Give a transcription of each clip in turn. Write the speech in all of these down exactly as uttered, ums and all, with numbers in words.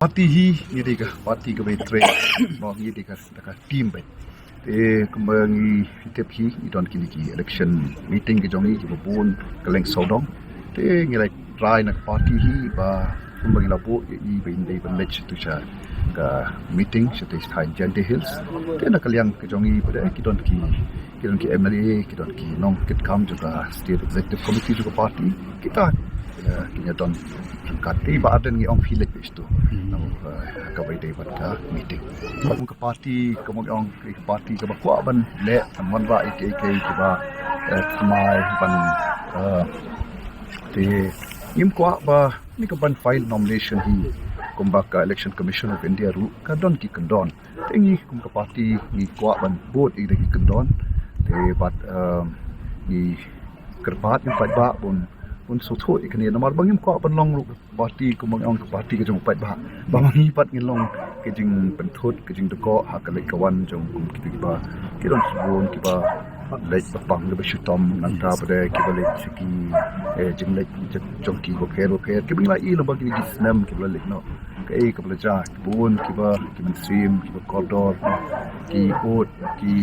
Party hi ngi dei ka party kaba trei, ba ngi dei ka, ka team beit. Te kumba ngi tip hi, ngi don kine ki election meeting ki jong ngi kiba bun kylleng sawdong. Te ngi la try na ka party hi ba kumba ngi la buh ïa i ba in dei ban leit sha tu sha ka meeting sha tu sha Jaintia Hills. Te na ka liang ka jong ngi ba dei ki don ki, ki don ki M L A, ki don ki nongkitkam jong ka State Executive Committee jong ka party. Kita, eh, ki ïa don ryngkat. Te Bah Ardent ngi ong phi leit beit sha tu. Nang, eh, kaba dei bad ka meeting. Ka party, ka ong, ka party kaba kwah ban leh, ban wanrah ïa kiei kiei kiba, eh, thymmai ban, eh, te ngim kwah ba ngi ka ban file nomination hi, kumba ka Election Commission of India ruh ka don ki kyndon. Te ngi kum ka party ngi kwah ban bud ïa ki kyndon. Te bad, eh, ngi kyrpad ïa u paidbah ban, ban sngewthuh ïa kane namar ba ngim kwah ban long ruh party kumba ong ka party ka jong u paidbah. Ba ma ngi pat ngin long ka jingpynthut, ka jingdukok ha ka leit ka wan jong kum kiba, kiba ki don shibun kiba leit ba pang kiba shitom, nangta ba dei kiba leit sha ki, eh, jingleit jong ki bapher bapher kiba ngi la ïohi lyngba kine ki snem kiba la leit noh. Kaei kaba la jia, bun kiba, ki mynsiem, kiba kordor, ki ud, ki,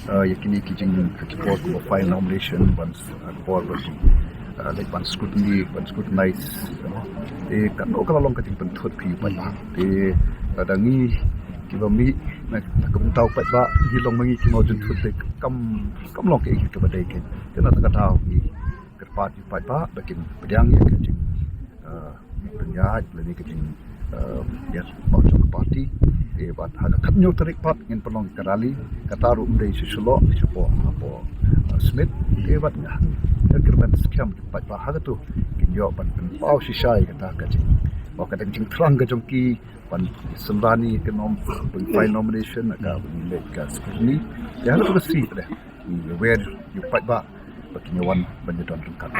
eh, ïa kine ki jing, ki por kumba file nomination ban, eh, por ba ki, eh, leit ban scrutiny, ban scrutinize, you know. Eh, kano ka la long ka jingpynthut phi u paidbah. Eh, lada ngi kiba mih na, na ka bynta u paidbah, ngi long ma ngi ki mawjynthut te kam, kam long kaei kaba dei kein. Te na kata ka daw ngi kyrpad ïa u paidbah ba kin pdiang ïa ka jing, eh, pynïaid lane ka jing, eh, ïa, bad jong ka party. Te bad ha ka khathynñiew tarik pat ngin pynlong ka rally, kata ruh ym dei sha Shillong, shapoh, hapoh, eh, Smit. Te bad nga, nga kyrmen skhem ki paidbah ha katu kin ïoh ban pynpaw shisha ïa kata ka jing, ba ka dang jingthrang ka jong ki ban synran ïa ka nom, ban file nomination, ka ban leit ka scrutiny. Te ha katu ka sngi pat ngi wer ïa u paidbah ba kin ïa wan ban ïa don ryngkat.